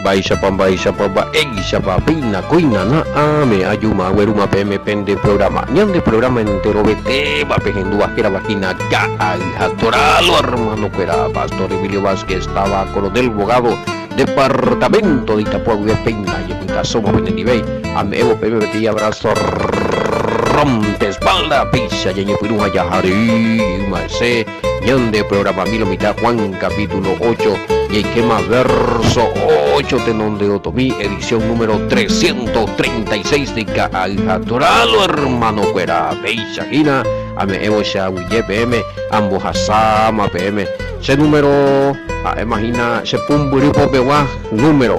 Mba'éichapa mba'éichapa mba'éichapa péina kóina na'ãme ajúma aguerúma peẽme pende programa. Ñande programa enterovetéva pehendúva hérava hína Ka'ay ha Toralo hermano-kuéra. Pastor Emilio Vázquez táva Coronel Bogado, departamento de Itapúa guive péina ajepytasóma penendivéi. Ame'ẽvo peẽme peteĩ abrazo rompe espalda péicha ñañepyrũ ha jaharýma hese. Ñande programami lo mitã Juan capítulo 8 jaikéma verso 8 tenonde otomi edición número 336 de Ka'ay ha Toralo hermano-kuéra. Péicha hína ame'ẽvo che aguyje peẽme ambohasáma peẽme che número ha'éma hína che pumbyry popegua número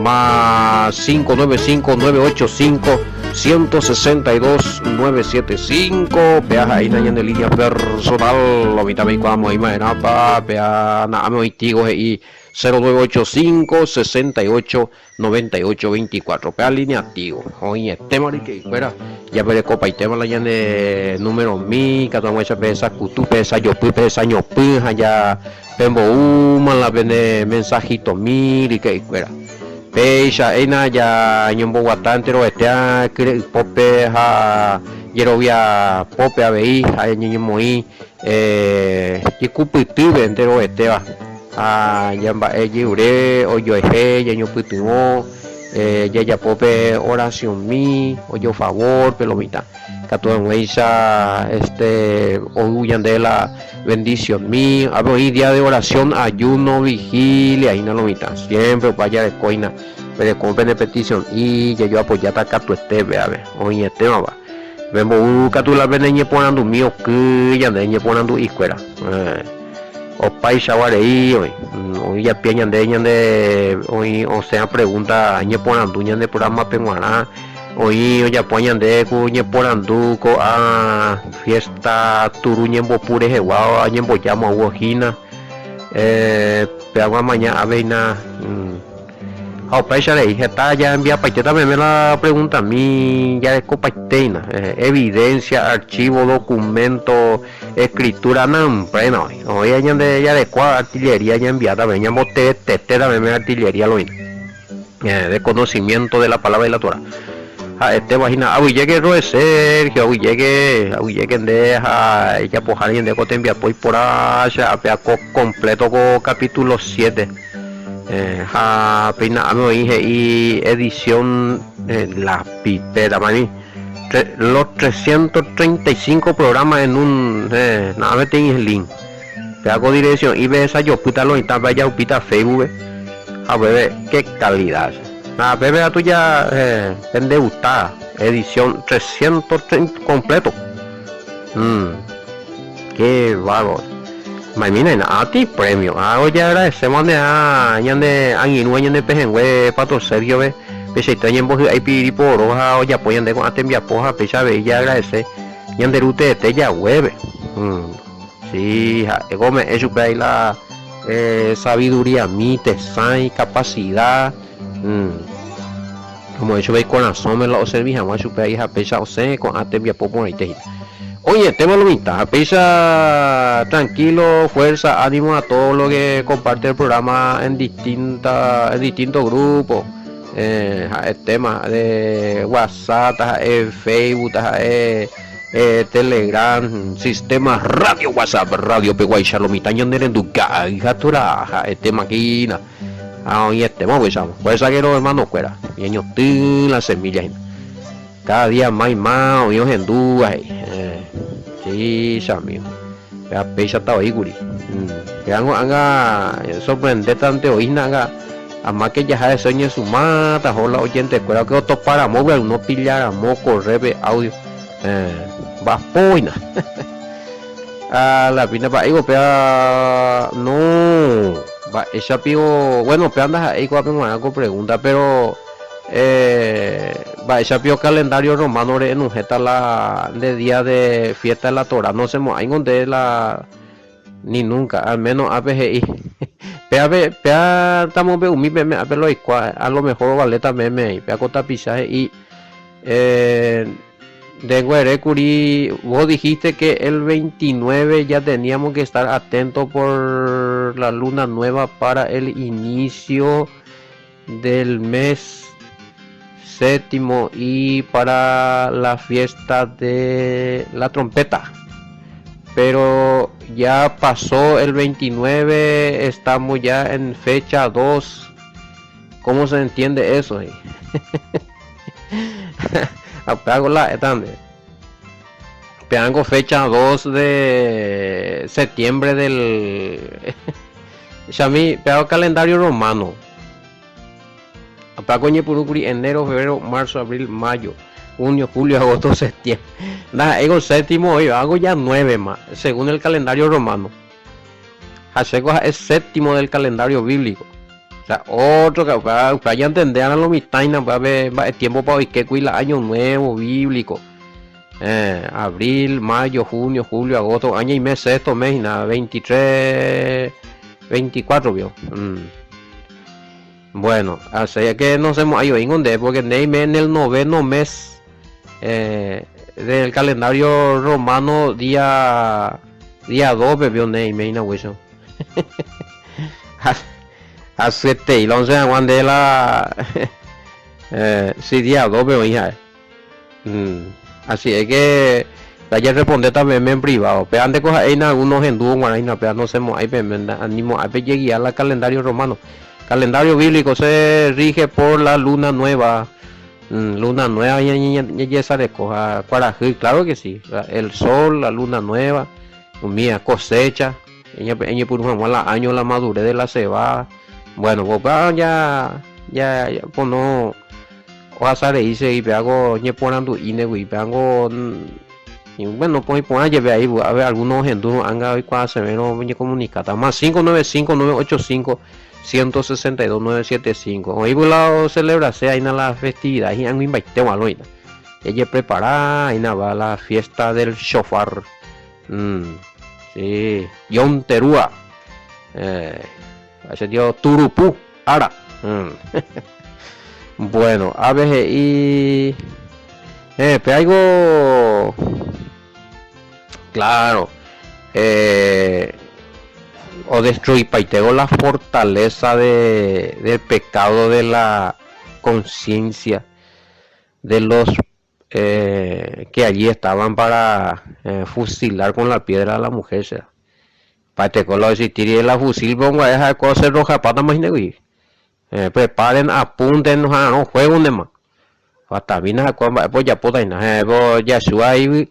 más 595 985 162 975 péa ha'éina ñande línea personal lo mitã peikuaa moĩ va'erãpa péa na'áme oĩ tigo he'i 0985 68 98 24 péa línea tigo oĩetéma ryke'ykuéra japerekopaitéma la ñande númeromi ikatu hag̃uáicha pehesakutu pehesajopy pehesañopy ha ja pemboúma la pene mensajitomi ryke'ykuéra. Péicha ha'éina ja ñomboguata enterovetéa kyre'ỹpópe ha jerovia pópe avei ha ñañemoĩ jekupytýpe enterovetéva ha ñamba'e jerure ojoehe ñañopytyvõ jajapo pe oracionmi ojofavórpe lo mitã. Katu hag̃uáicha este ou ñande la bendicionmi, ápe oĩ día de oración, ayuno, vigilia hína lo mitã, siempre opa jarekóina pereko pene peticion'i jajoapojáta katuete pévape, oĩetémava. Pembou katu la pene ñeporandumi oky ñande ñeporandu'ikuéra, opaichagua rei oĩ, oĩ japia ñande ñande oĩ osẽva pregunta ñeporandu ñande programa-pe g̃uarã. Oĩ ojapo ñande ku ñeporandu ko'ã fiesta turu ñembopu rehegua añembojáma oúvo hína. Pe agua maña aveina ha upéicha rei heta jaenviapaitéta meme la preguntami jarekopaitéina evidencia, archivo, documento, escritura nampréna oĩ. Oĩ ñande jarekua artillería ñaenviáta meme, ñamboteetetéta meme artillería lo oĩta. De conocimiento de la palabra y la Torah. Ha'etéva hína, aguyjéke roe Sergio, aguyjéke, aguyjéke nde ha ejapoháre ñande ko tembiapo iporã che ápe ako completo ko capítulo 7. Ha péina áme oĩ he'i edición la pipeta mami. Los 335 programas en un na'áme teĩ link. Péva ko dirección ipe hesajopýta lo mitã pe ajaupíta Facebook-pe ha upépe qué calidad che. Ha pépe katu ja pende gusta edición 330 completo. Qué bárbaro. Maimína hína atĩ premio. Ha ojeagradecéma nde ha ñane angirũ ha ñane pehẽngue Pato Sergio-pe peichaite oñembohy'ái piriri poro ha ojapo ñande ko'ã tembiapo ha péicha avei jaagradece ñande Ru teete jaguépe. Sí, ha'e ome'ẽ chupe ahí la sabiduría-mi, tesãi, capacidad, omoĩ chupe ikorasõme la oservi hag̃ua chupe ahí ha péicha osẽ ko'ã tembiapo porãite hína. Oñe'ẽtéma lo mitã ha péicha tranquilo, fuerza, ánimo a todos los que comparte el programa en distinta, en distintos grupos, ha'e tema de WhatsApp, taha'e Facebook, taha'e Telegram, sistema radio WhatsApp, radio peguáicha lo mitã ñande rendu ka'ay ha tora ha'etéma hína. Ha oĩetéma upéicha, fuerza que los hermano kuéra, ñañotỹ la semilla hína. Cada día más y más oĩ ohendúva he'i. Sí, chamigo. Péva péichata oĩ kuri. Pévango ág̃a sorprendétante oĩna ág̃a amáke jaha hese oñesumáta ho la oyentekuéra que otoparamo guive alguno pillaramo corre pe audio. Mba'apóina. A la pina mba'éiko péva no mba'éicha piko bueno péva ndaha'éi ko'ápe g̃uarã ko pregunta pero mba'éicha piko calendario romano re'enuhẽta la nde día de fiesta de la Torah nosẽmo'ãingo nde la ni nunca al menos ápe he'i péape péa tamombe'umi peẽme ápe lo oikuaa a lo mejor ovaléta peẽme péa ko tapicha he'i Nde ere kuri, vos dijiste que el 29 ya teníamos que estar atento por la luna nueva para el inicio. del mes séptimo y para la fiesta de la trompeta. Pero ya pasó el 29, estamos ya en fecha 2. ¿Cómo se entiende eso? Apago la Peango fecha 2 de septiembre del Chami, peago calendario romano. Apago ñepyrũkuri enero, febrero, marzo, abril, mayo, junio, julio, agosto, septiembre. Ndaha'éiko séptimo oĩva, hago ya nueve ma, según el calendario romano. Ha chéko ha'e séptimo del calendario bíblico. O sea, otro que upéva upéva ñantende lo mitãina upéva mba'e tiempo-pa oikékuri la año nuevo bíblico. Eh, abril, mayo, junio, julio, agosto, año y mes, sexto mes, nada, 23, 24, vio. Mm. Bueno, así que no hacemos ahí donde, porque Neime en el noveno mes eh, del calendario romano, día día 2, vio Neime, inauguración. A 7 y la 11 Juan de la eh, sí, día 2, pero hija. Mm, así es que ya responde también en privado. Pe antes coja en algunos hendu guaraina, pe no hacemos ahí pe animo a pe llegué al calendario romano. Calendario bíblico se rige por la luna nueva. Mm, luna nueva y ya coja claro que sí. El sol, la luna nueva, mía cosecha, ella por la año la madurez de la cebada. Bueno, pues ya ya ya pues no ohasa rei che ipe'áko ñeporandu'ínegui ipe'ángo bueno pues iporã jepe ahí a ver alguno ohendúrõ ánga oikuaasevérõ oñecomunicáta más 595 985 162 975 oĩvo la ocelebrase aína la festividad hi'ag̃uimbaite guarõita ejeprepara aína va la fiesta del shofar mm, sí Yom Teruah eh, che tio Turupu ára. Mm. Bueno, ave he'i eh, pe aigo claro eh, odestruipaitego la fortaleza de, del pecado de la conciencia de los eh, que allí estaban para eh, fusilar con la piedra a la mujer. Sea. Paiteko la oexistiri la fusil pongua'e ha'ekua oserrojapátama hína-gui. Eh, preparen, apunten, oha'arõ juego ndema. Fatamína ha'ekua mba'épa ojapóta hína. Eh, po jasýva ahí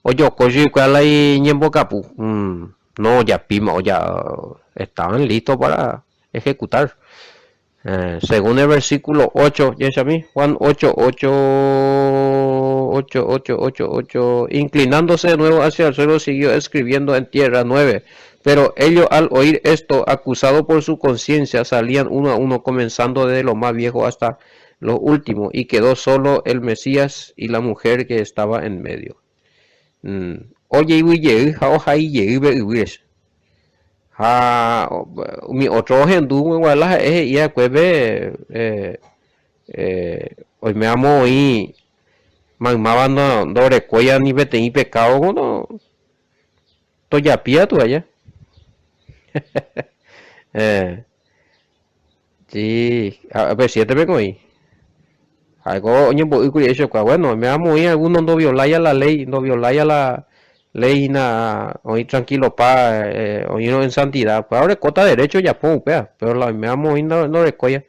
ojoko chuguikuéra la iñembokapu. Mm, no ojapíma, oja, estaban listos para ejecutar. Eh, según el versículo 8, jahechami, Juan 8, 8, 8, 8, 8, 8, inclinándose de nuevo hacia el suelo, siguió escribiendo en tierra 9. Pero ellos al oír esto, acusado por su conciencia, salían uno a uno, comenzando desde lo más viejo hasta lo último, y quedó solo el Mesías y la mujer que estaba en medio. Mm. Ojeyvy jey ha ohai jey pe yvýre. Ha umi ótro ohendu guare la ha'e he'i va'ekuépe oime ramo oĩ maymáva ndorekóiva ni peteĩ pekádo kono tojapi katu aja. Si, pe siétepeko oĩ. Ha'éko oñembo'ýkuri hechokua. Bueno, oime ramo oĩ alguno ndovioláia la léi, ndovioláia la léi hína oĩ tranquilopa, oĩrõ en santida, upéva orekóta derecho ojapo upéva, péro la oime ramo oĩ ndorekóiva,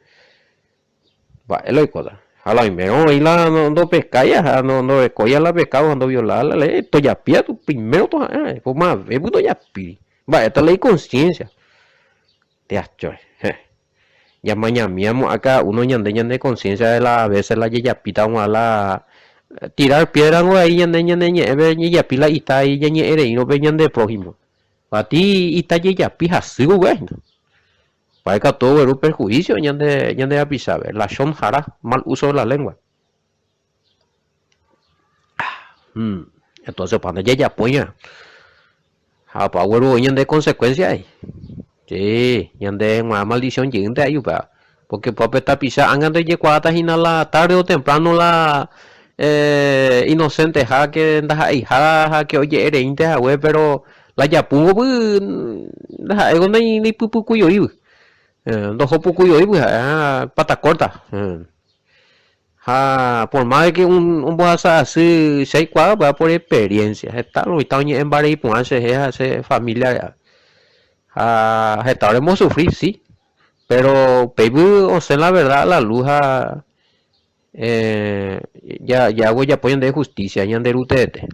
mba'e la oikóta. Ha la oimérõ oĩ la ndopekáiva ha ndorekóiva la pekádo ha ndovioláiva la léi, tojapíva primero toha'ã, mavépe ndojapíri, mba'éta la iconciencia. Teachóe, heẽ. Ñamañamíamo cada uno ñande ñane conciencia de la veces la jejapíta g̃uarã la tirar piedra ngo ahí ñande ñane ñe'ẽpe ñejapi la ita ahí ñañe'ẽ reírõ pe ñande prójimo. Pati ita jejapi hasy guy hína. Mba'e katu ogueru perjuicio ñande ñande rapichápe, lachón jara, mal uso de la lengua. Entonces opa ndajajapóiva ha opa ogueru voi ñande consecuencia ai. Sí, ñande g̃uarã maldición jeýnte ai upéva. Porque upépe tapicha ág̃ante ojekuaáta hína la tarde o temprano la eh, inocenteha que ndaha'eiha ha que oje'e reínte hague, pero la japúngo py ndaha'éiko ndaipypykuioígui. Ndoho pukúi oígui ha'e ha pata corta. Ha por más de que ombohasa asy che aikuaa upéva por experiencia, heta lo mitã oñe'ẽ mbarei porã cherehe ha che familia rehe. Ha heta orembosufri, si, pero upéigui osẽ la verdad a la luz ha ja ojejapo ñandéve justicia ñande Ru teete.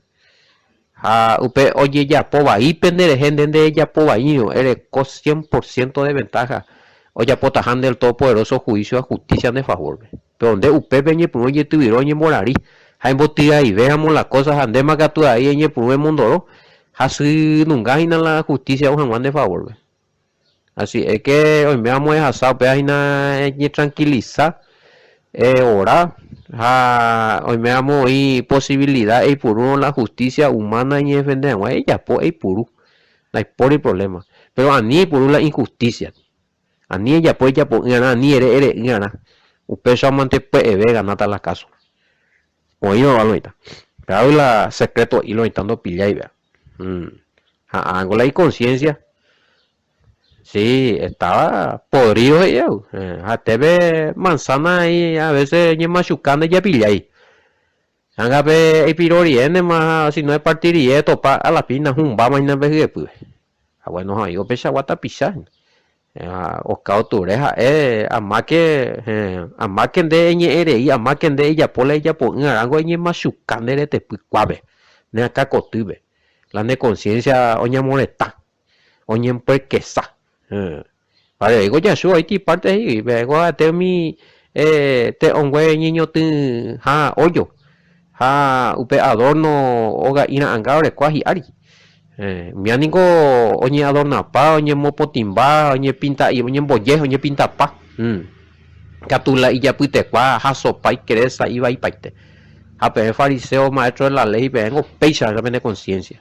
Ha upe ojejapo vai penderehe nde nderejapo vaírõ, ereko cien por ciento de ventaja ojapotaha nde el Todopoderoso juicio ha justicia nde favor-pe. Péro nde upépe eñepyrũ ejetyvyro eñemborari ha embotyaive ramo la cosa ha ndéma katu ai eñepyrũ emondoro, hasy nunga hína la justicia ou hag̃ua nde favor-pe. Así es que oiméramo ehasa upéva hína eñetranquilisa, eora ha oiméramo oĩ posibilida eipurúrõ la justicia humana eñedefende hag̃ua, ejapo eipuru, ndaipóri problema. Péro ani eipuru la injusticia, ani ejapo ejapo'ỹarã, ani ere ere'ỹarã, upéicha mante pya'eve eganáta la káso. Oĩrõ lo mitã. Péva la secreto'i lo mitã ndopillái péva. Ha ãngo la iconciencia. Sí, estaba podrido he'i au. Ha'etépe manzana ahí a veces ñemachuka ndejapillái. Ág̃a pe eipiro riénema si no eparti rie etopa a la fina hũmbáma hína pe hyepýpe. Ha bueno ha oĩvo peichagua tapicha hína. Ha okáuture ha'e amáke, héẽ, amáke nde eñe'ẽ rei, amáke nde ejapo la ejapo'ỹ arãngo eñemachuka nde retepy kuápe, ne akã kotýpe, la ne conciencia oñamoretã, oñempuerkesa, héẽ. Pareíko jasu oĩti iparte he'i, peẽko ha'ete umi te'õngue ñeñotỹha ójo ha upe adorno oga'i ra'ãnga orekóva hi'ári. Umíva niko oñeadornapa, oñemopotĩmba, oñepinta'i, oñemboje, oñepintapa. Katu la ijapytekua hasopa ikresa ivaipaite. Ha peẽ fariseo, maestro de la ley, peẽngo péicha pene conciencia.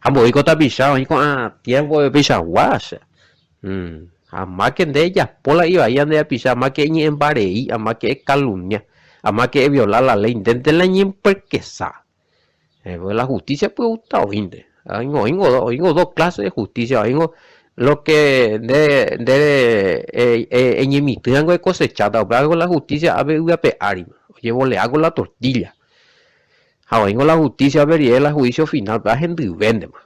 Ha mboýiko tapicha oĩ ko'ã tiempo-pe peichagua che. Amáke nde ejapo la ivaíva nde rapicha, amáke eñe'ẽmba rei, amáke ekalumnia, amáke eviola la léi, ndénte la eñemperkesa. Porque la justicia py'uta oĩnte. Oĩngo, oĩngo, oĩngo dos clases de justicia, oĩngo lo que nde, nde eñemitỹvango ekosecháta, upéva la justicia ápe yvy ape árima, ojevoleáko la tortilla. Ha oĩngo la justicia ápe rire la juicio final, upéva hendyvéntema.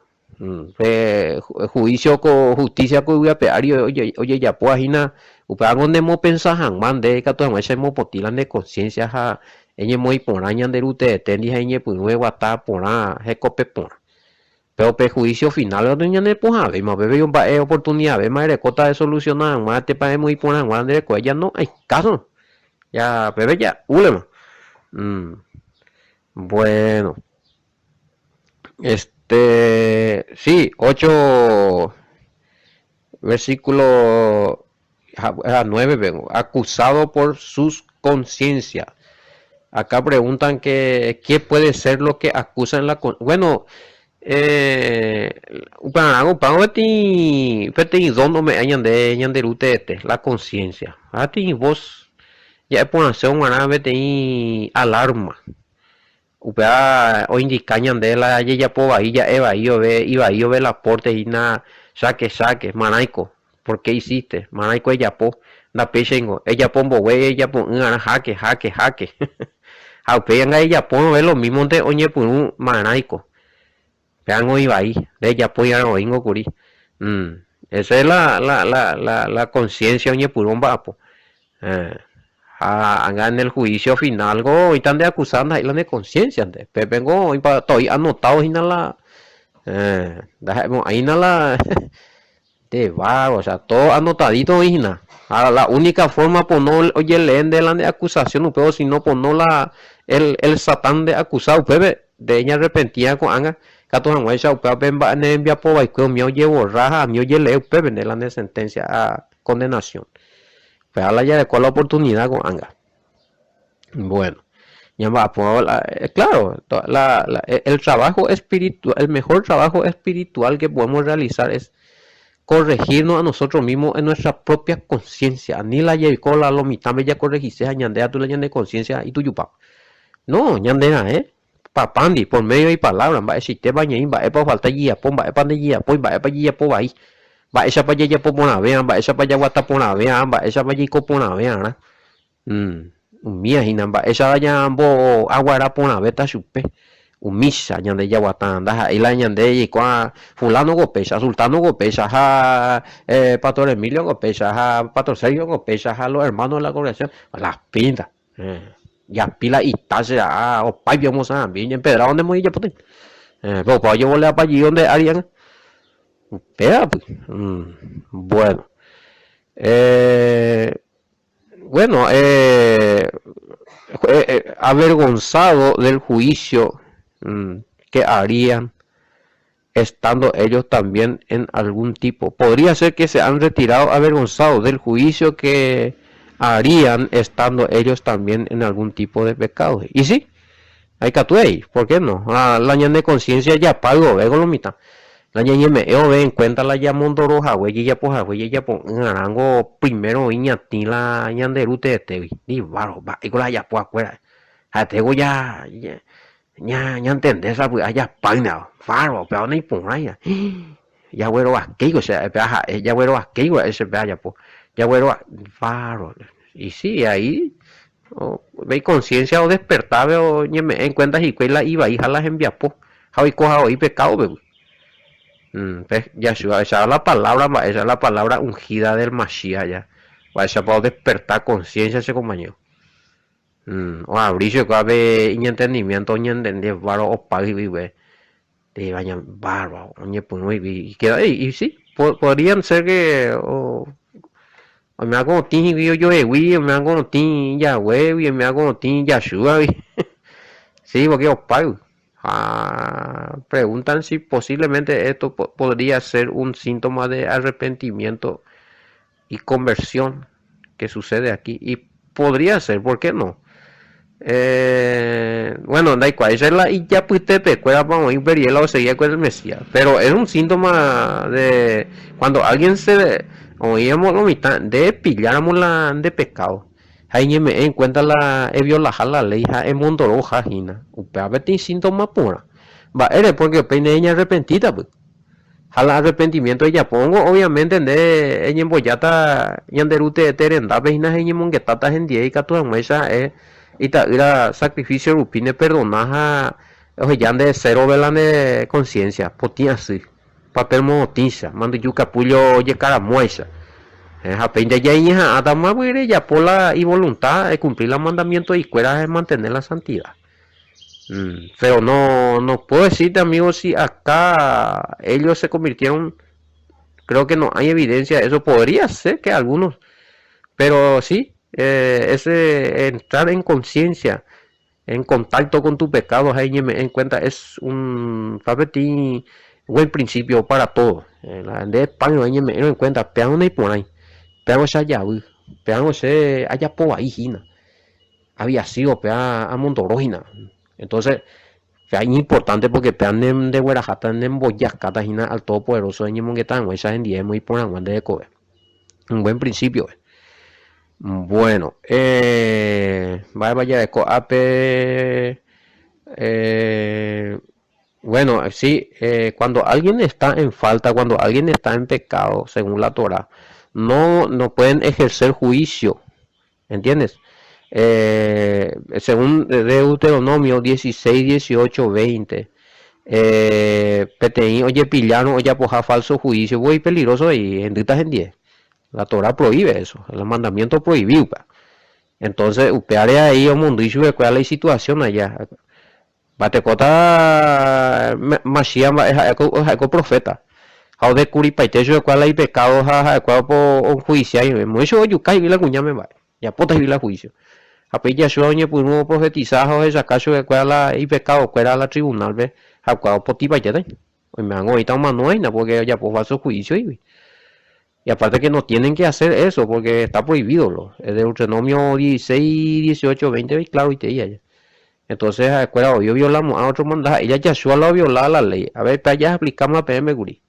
Pe juicio ko justicia ko yvy ape ári ojejapóva hína, upévango nemopensa hag̃ua nde ikatu hag̃uáicha emopotĩ la ne conciencia ha eñemoĩ porã ñande Ru teeténdi ha eñepyrũ eguata porã hekópe porã. Péro pe juicio final katu ñanepohãvéima, upépe mba'e oportunidavéma erekóta esoluciona hag̃ua térã emoĩ porã hag̃ua nde rekove ja no hay caso, ja upépe ja'úlema. Bueno. Este, sí, 8 versículo a 9, acusado por sus conciencia. Acá preguntan que qué puede ser lo que acusa en la bueno, eh, upearã upéva peteĩ peteĩ don ome'ẽ ñande ñande Ru teete, la conciencia. Ha peteĩ voz ja'eporãse og̃uarã peteĩ alarma. Upéva oindika ñande la jajapo vai ja'e vai ove ivai ove la pórte hína cháke cháke, marãiko, por qué hiciste, marãiko ejapo, ndapéichaingo, ejapo mbogue ejapo'ỹ arã háke, háke, háke. Ha upéi anga ejapórõve lo mímonte oñepyrũ marãiko. Pévango oĩ vai, ndejapói arã oĩngo kuri. Esa es la, la, la, la, la conciencia oñepyrũ omba'apo. Ha anga en el juicio final ko oĩta nde acusa ndaha'éi la ne conciencia nde. Pépe ko oĩpa toĩ anotado hína la ndaha'emo'ãi hína la nde vago, o sea todo anotadito oĩ hína. Ha la única forma pono ojelee nde la nde acusación upévo sino pono la el, el satán nde acusa upépe, nde eñarrepentía ko'ág̃a katu hag̃uáicha upévape mba'e ne rembiapo vaikue umi ojeborra ha ani ojelee upépe nde la ne sentencia ha condenación. Upéva la jareko la oportunidad ko'ág̃a. Bueno, ñamba'apo, claro, la, la, el trabajo espiritual, el mejor trabajo espiritual que podemos realizar es corregirnos a nosotros mismos en nuestra propia conciencia. Ani la jaiko la lo mitãme jakorregise ha ñande atu la ñane conciencia itujupa. No, ñande raẽ papándi, por medio de ipalabra, mba'eichaitépa ñaĩ, mba'épa ofalta ijejapo, mba'épa ndejejapói, mba'épa ijejapo vai. Mba'éichapa jajapo porãvéa, mba'éichapa jaguata porãvéa, mba'éichapa jaiko porãvearã. Umía hína mba'éicha ñamboaguara porãvéta chupe. Umícha ñande jaguata ndaha'éi la ñande jaikuaa fulano ko péicha, sultano ko péicha ha pastor Emilio ko péicha ha pastor Sergio ko péicha ha los hermanos de la congregación, la pinta. Japi la ita che a'a opáipi omosã'ãmbi oñempedrado nde moĩ ijapótei. Pe opa ojevoleapa jey onde ári ág̃a. Upévapy. Bueno. Bueno, avergonzado del juicio que harían estando ellos también en algún tipo. Podría ser que se han retirado avergonzados del juicio que harían estando ellos también en algún tipo de pecado. Y sí, ikatu he'i, por qué no? Ha la ñane conciencia japáyvove con lo mitã. La ñañeme'ẽ ove en cuenta la jamondoro hague, jajapo hague, jajapo'ỹ arãngo primero oĩ ñatĩ la ñande ru teetégui. Ndivárõ, mba'éiko la jajapo akuéra. Ha'etéko ja Ñantende sapy'a japáyna, fárva, upéva naiporãi. Jaguerovakéiko che ha'e, péva ha'e, jaguerovakéiko ha'e che péva ajapo. Jaguerova, fárva. Y si, ahí pe iconciencia odespertave oñeme'ẽ en cuenta hikuái la ivai ha la hembiapo ha oikoha voi pecado-pe. Pe Yahshua ohecháva la palabra mba'éicha la palabra ungida del Mashiach ja, mba'éichapa odesperta conciencia che compañero. Oavri chupekuéra pe iñentendimiénto oñentende varo opa yvygue, he'iva bárbaro oñepyrũ y si, podrían ser que oiméva otĩ hikuái ojohegui, oiméva otĩ ijaguégui, oiméva otĩ ijachúvagui, si porque opáy. Ha preguntan si posiblemente esto podría ser un síntoma de arrepentimiento y conversión que sucede aquí y podría ser, ¿por qué no? Eh, bueno, ndaikuaái che la ijapytepekuérapa oĩ upe rire la osegi va'ekue el Mesías, pero es un síntoma de cuando alguien se oĩramo lo mitã nde pilláramo la nde pecado ha eñeme'ẽ en cuenta la eviolaha la ley ha emondoroha hína, upéva peteĩ síntoma porã. Mba'ére? Porque upéi ne eñearrepentítapy. Ha la arrepentimiento ejapóngo, obviamente nde eñembojáta ñande Ru teete rendápe hína ha eñemongetáta hendie ikatu hag̃uáicha ha'e ita'ýra sacrificio rupi neperdona ha oheja nde cero-pe la ne conciencia, potĩ asy, papel morotĩcha, mandyju capullo ojekaramóaicha. Ha péinte jaiñeha'ãtama rejapo la ivoluntad, ecumpli la mandamiento'ikuéra ha emantene la santidad. Pero no, no puedo decirte, amigo, si acá ellos se convirtieron, creo que no hay evidencia de eso. Podría ser que algunos, pero sí, eh, ese entrar en conciencia, en contacto con tu pecado, ha eñeme'ẽ en cuenta, es un peteĩ buen principio para todo. Eh, la nde payrõ eñeme'ẽrõ en cuenta, péarõ naiporãi, péarõ che ajavy, péarõ che ajapo vai hína. Había sido péa amondoro hína. Entonces, péa iñimportante porque péa nde ndegueraháta nembojakáta hína al Todopoderoso eñemongeta hag̃uáicha hendie emoĩ porã hag̃ua nde rekove. Un buen principio. Bueno, eh, mba'épa jareko ápe? Eh, bueno, sí, eh, cuando alguien está en falta, cuando alguien está en pecado, según la Torah, no, no pueden ejercer juicio. ¿Entiendes? Eh, según Deuteronomio 16, 18, 20, eh, peteĩ ojepillárõ ojapoha falso juicio, voi peligroso he'i hendýta hendie. La Torah prohíbe eso, el mandamiento prohibi upéva. Entonces, upévare avei omondýi chupekuéra la isituación aja. Mba'etekóta Masías mba'e ha'éko proféta, ha odeskubripaite chupekuéra la ipekádo ha ha'ekuéra ojuisiái chupe. Moĩ chupe ojuka hikuái la kuñáme mba'e, ojapóta hikuái la huísio. Ha upéi Yahshua oñepyrũ oprofetisa ha ohechauka chupekuéra la ipekadokuéra la trivunálpe, ha upéva opotipaitéta. Oiméramo oĩta omanóva hína pórke ojapo fálso huísio hikuái. Y aparte que no tienen que hacer eso porque está prohibido lo. Deuteronomio 16, 18, 20 claroitei aja. Entonces ha'ekuéra voi oviolamo'ã otro manda ha'e Yahshua la oviolaba la ley. A ver, pe aja explicáma peẽme kuri.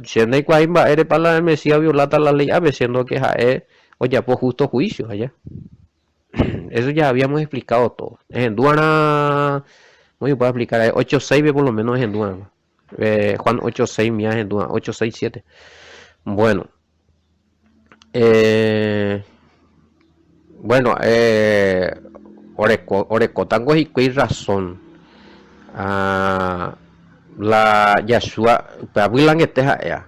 Che ndaikuaái mba'érepa la Mesías ovioláta la ley ápe, siendo que ha'e ojapo justo juicio aja. Eso ya habíamos explicado todo. Ehendúarã, ¿cómo yo puedo explicar? 8.6 por lo menos ehendúarã. Juan 8, 6 mi ahendúva, 8, 6, 7. Bueno. Eh, bueno, eh, oreko, orekótango hikuái razón. Ah, la Yahshua, upéva vy'angete ha'éva.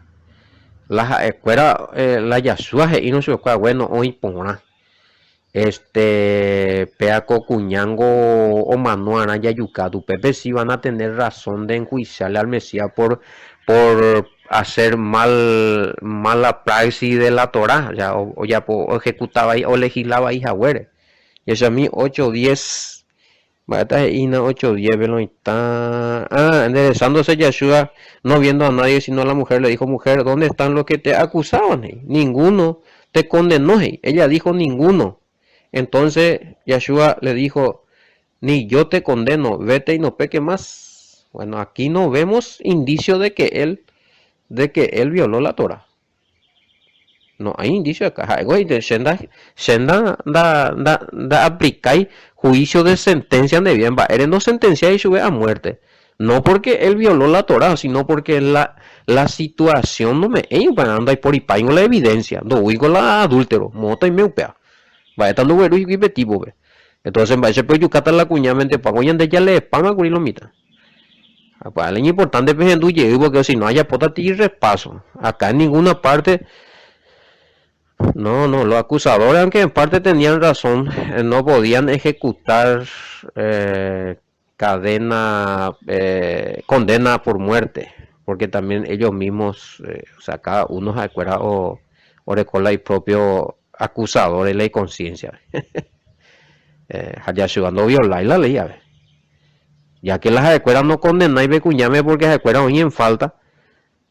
La ha'ekuéra, eh, la Yahshua he'írõ chupekuéra, bueno, oĩ porã. Este, péa ko kuñángo omano arã jajuka, upépe sí van a tener razón de enjuiciarle al Mesías por, por hacer mal, mala praxis de la Torá, o sea, ojapo, oejecuta vai, olegila vai haguére. Jahechami 8, 10, mba'éta he'i hína 8, 10 pe lo mitã, ah, enderezándose Yahshua, no viendo a nadie sino a la mujer, le dijo, mujer, ¿dónde están los que te acusaban? He'i, ninguno te condenó, he'i, ella dijo, ninguno. Entonces Yahshua le dijo, ni yo te condeno, vete y no peque más. Bueno, aquí no vemos indicio de que él, de que él violó la Torah. No hay indicio acá. Ha'éko he'íte, che nda, che nda, nda, nda, nda'aplikái juicio de sentencia ndevia, mba'ére nosentenciái chupe a muerte. No porque él violó la Torah, sino porque la, la situación nome'ẽi upearã, ndaiporipáingo la evidencia, ndoúiko la adúltero, moõta oime upéva. Mba'éta ndoguerúi hikuái pe tipo-pe. Entonces mba'éichapa ojukáta la kuñámente, pagõ ñande jaleepáma kuri lo mitã. Ha lo importante pehendu jey porque si no ajapóta ti repaso. Acá en ninguna parte no, no, los acusadores aunque en parte tenían razón, no podían ejecutar eh, cadena, eh, condena por muerte, porque también ellos mismos, eh, o sea, cada uno se acuerda o, oreko la propio acusador en la conciencia. eh, ha Yahshua no violái la ley, ave. Ya que las ha'ekuéra no condenái pe kuñáme porque ha'ekuéra oĩ en falta,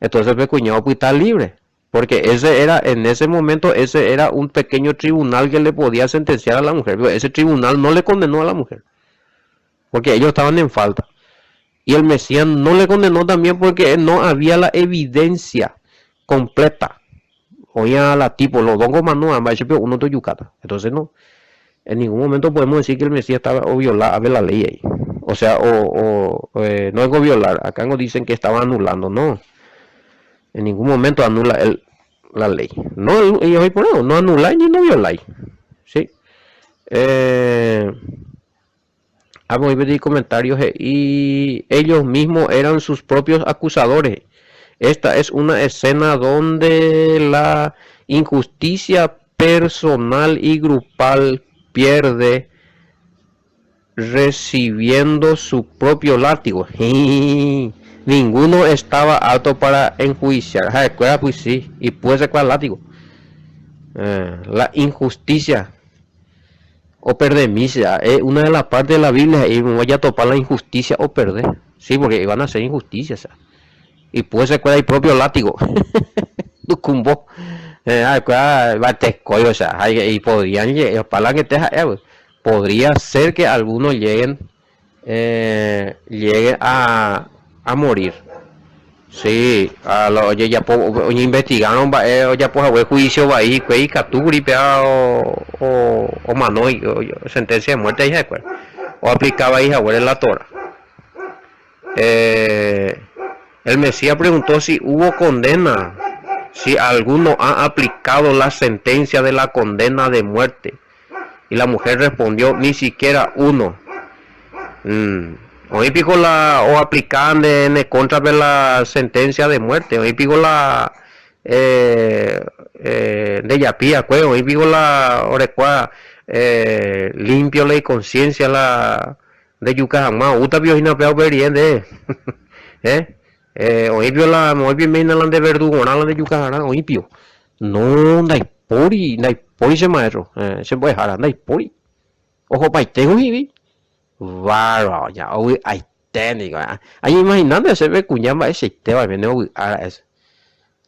entonces pe kuña opyta libre. Porque ese era, en ese momento, ese era un pequeño tribunal que le podía sentenciar a la mujer. Pero ese tribunal no le condenó a la mujer. Porque ellos estaban en falta. Y el Mesías no le condenó también porque no había la evidencia completa. Oía la tipo, los dongos mano, uno te yucata. Entonces no. En ningún momento podemos decir que el Mesías estaba o violaba la ley ahí. O sea, o, o eh, no es violar. Acá nos dicen que estaba anulando. No. En ningún momento anula el, la ley. No, ellos por no anuláis ni no violáis. ¿Sí? Eh, voy a pedir comentarios y ellos mismos eran sus propios acusadores. Esta es una escena donde la injusticia personal y grupal pierde recibiendo su propio látigo. Ninguno estaba apto para enjuiciar. Pues sí, y puede ser cuál látigo. Eh, la injusticia o perdemisa es una de las partes de la Biblia y me voy a topar la injusticia o perder. Sí, porque iban a hacer injusticia. Y puede ser cuál el propio látigo. Tucumbo. Eh, o sea, y podrían para que te podría ser que algunos lleguen eh, lleguen a, a morir. Sí, a lo, ojejapo, oñeinvestigaron mba'e ojapo hague juicio vai hikuái ikatu kuri péva o, omano sentencia de muerte ha'ekuéra oaplica vai haguére la Torah. Eh, el Mesías preguntó si hubo condena, si alguno ha aplicado la sentencia de la condena de muerte. Y la mujer respondió, ni siquiera uno. Mm. Oĩ piko la oaplica nde ne cóntrape la sentencia de muerte, oĩ piko la eh, eh, ndejapi akue, oĩ piko la orekua eh, limpio la iconciencia la ndejuka hag̃ua, oúta pio hína upéva upe rire nde. Eh, eh, oĩ pio la oĩ pio hína la nde verdugorã la ndejuka hag̃ua, oĩ pio. No, ndaipóri, ndaipóri che maestro, eh, che mbo'ehára, ndaipóri. Ohopaite hivi. Bárbaro, ja ovy'aite niko. Añeimahinánte chéve kuña mba'eichaitéva oiméne ovy'a ra'e che.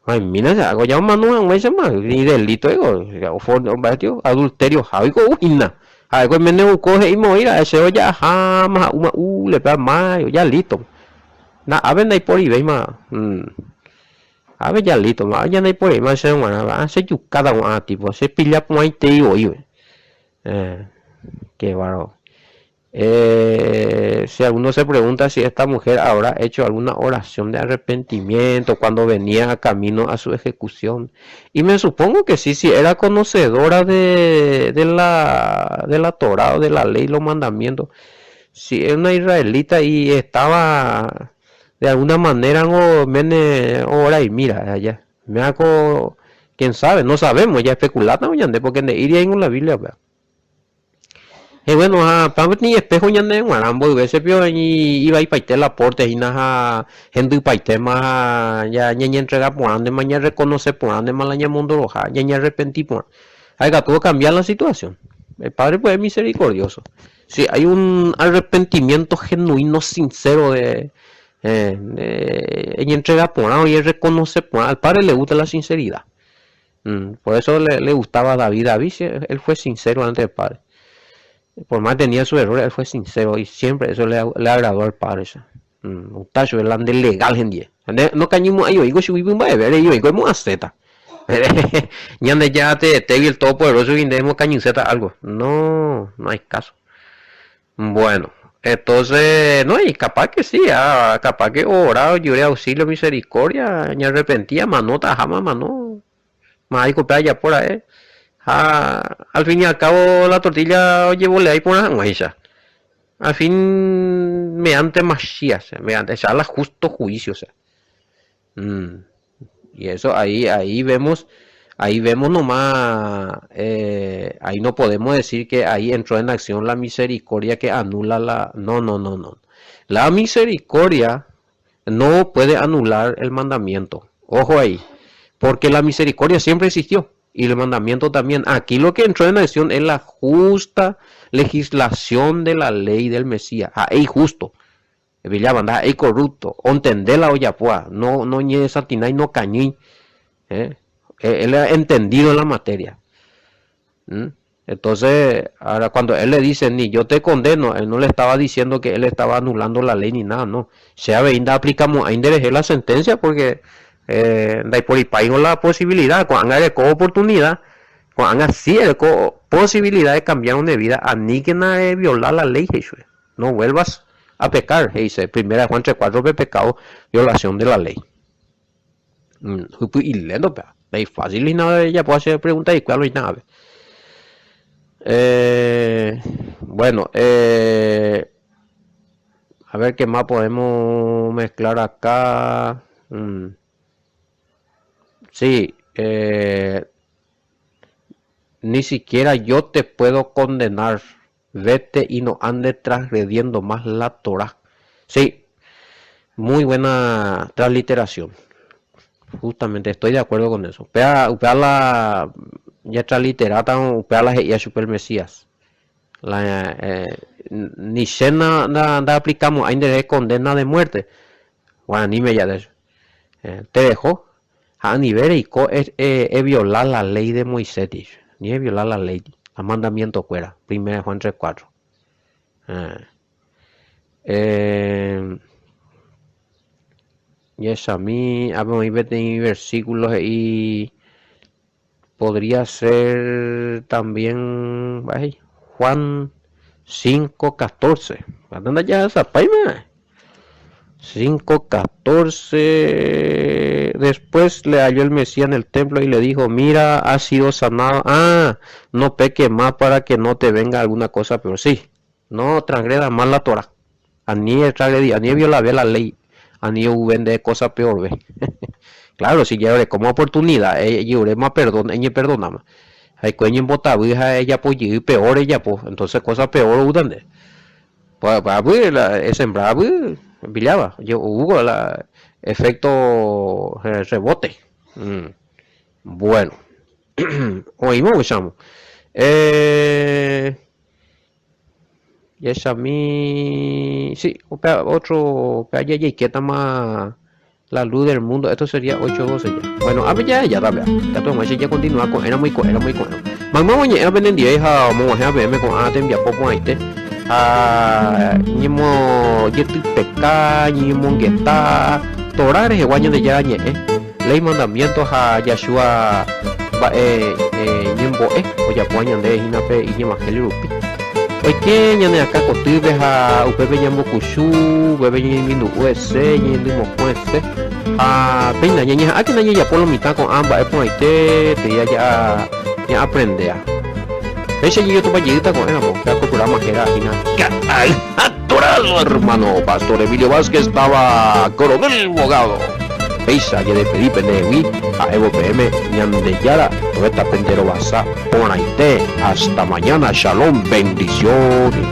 Oimína che água ja omano hag̃uáichama ni delito oiko, mba'e tio adulterioha oiko hína. Ha'éko oiméne ouko he'íma oĩ ra'e chéve oja'aháma ha'úma úle péva mayo, ja listo. Na'ápe ndaiporivéima. Ápe ja listo, ja ndaiporivéima chéve g̃uarã, chejukáta ko'ã tipo, chepilla porãitei voi. Eh, qué bárbaro. Eh, si alguno se pregunta si esta mujer habrá hecho alguna oración de arrepentimiento cuando venía a camino a su ejecución. Y me supongo que sí, si era conocedora de, de la, de la Torah, de la ley, los mandamientos. Si era una israelita y estaba de alguna manera o mene ora y mira allá. Me hago, quién sabe, no sabemos, ya especulando porque iría en la Biblia. Bueno, ha pa peteĩ espejo ñande g̃uarã mboyve che pio ivaipaite la porte hína ha hendypaitéma ha ñañentrega porãntema, ñarreconoce porãntema la ñamondoroha, ñañearrepenti porã. Ha ikatu ocambia la situación. El Padre pues es misericordioso. Si hay un arrepentimiento genuino, sincero de eñentrega porã o reconoce porã, al Padre le gusta la sinceridad. Por eso le gustaba a David. David, él fue sincero ante el Padre. Por más que tenía sus errores, él fue sincero y siempre eso le agradó al Padre. Utacho, el ande legal hendie. No cañimo ahí, oigo, si mba'eve, oigo, hemos Ñande ya te te el todopoderoso y debemos cañuceta algo. No, no hay caso. Bueno, entonces, no, y capaz que sí, ah, capaz que orado, lloré auxilio, misericordia, me arrepentía, manota, jamás, mano. Más hay ya por ahí. Ah, al fin y al cabo la tortilla llevó le ahí por la Al fin mediante Masías, mediante ya la justo juicio, o sea. Y eso ahí vemos nomás, ahí no podemos decir que ahí entró en acción la misericordia que anula la... No, no, no, no. La misericordia no puede anular el mandamiento. Ojo ahí. Porque la misericordia siempre existió. Y el mandamiento también. Aquí lo que entró en acción es la justa legislación de la ley del Mesías. Ah, es justo. Es corrupto. Ontende la ojapóva. No, no ñe y no cañí. ¿Eh? Él ha entendido la materia. Entonces, ahora cuando él le dice, ni yo te condeno, él no le estaba diciendo que él estaba anulando la ley ni nada, no. Sea veinda aplicamos a la sentencia porque por la posibilidad, cuando haga oportunidad, cuando sí posibilidad de cambiar una vida, a ni que nadie violar la ley, no vuelvas a pecar, dice, primera Juan 3, 4, pecado, violación de la ley. Y lendo, es fácil y nada, ya puedo hacer preguntas y cuál y nada. Bueno, a ver qué más podemos mezclar acá. Sí, ni siquiera yo te puedo condenar. Vete y no ande transgrediendo más la Torah. Sí, muy buena transliteración. Justamente estoy de acuerdo con eso. Upéa, upéa la ya transliterata upéa la he'i chupe el Mesías. La ni cena da aplicamos ahí de condena de muerte. Bueno, ni me ya de eso. Te dejó a nivel y es violar la ley de Moisés, ni es violar la ley, el mandamiento fuera. Primera Juan 3:4. Y es a mí, a ver, versículos y podría ser también Juan 5:14. ¿Dónde ya esa paima? 5:14. Después le halló el Mesías en el templo y le dijo: Mira, has sido sanado. Ah, no peque más para que no te venga alguna cosa, pero sí, no transgreda más la Torah. Ani transgredí, ani viola la ley. Ani vende cosa peor, ve. Claro, si ya como oportunidad, más perdón, ella perdonamos. Hay coño en bota, ella pues peor ella pues, entonces cosa peor ¿dónde? Pues, pues, la sembrar pillaba, yo hubo la efecto rebote. Bueno, oímos, chamo. Y esa a mí, sí, otro, ya más la luz del mundo. Esto sería 8.12 ya. Bueno, a ver, ya, ya, ya, ya, ya, ya continúa con, era muy, era muy con. Mamá, oye, era pendiente, hija, mo, a ver, me con a te popo ahí te. A ñemo yetypeka, ñemongeta, Torah rehegua Ñandejára ñe'ẽ, ley mandamiento ha Yahshua mba'e ñembo'e ojapóva ñande hína pe iñevangelio rupi. Oike ñane akã kotýpe ha upépe ñambokuchu, upépe ñañemindu'u hese, ñañendymokõ hese. Ha péina ñañeha'ãkena jajapo lo mitã ko'ã mba'e porãite teia ña'aprendea. Péicha jajotopa jeýta ko'ẽramo, péva ko programa héra hína Ka'ay Natural, hermano Pastor Emilio Vázquez táva Coronel Bogado. Péicha ajedespedi pendehegui ha'évo peẽme Ñandejára tovéta pende rovasa porãite. Hasta mañana, shalom, bendiciones.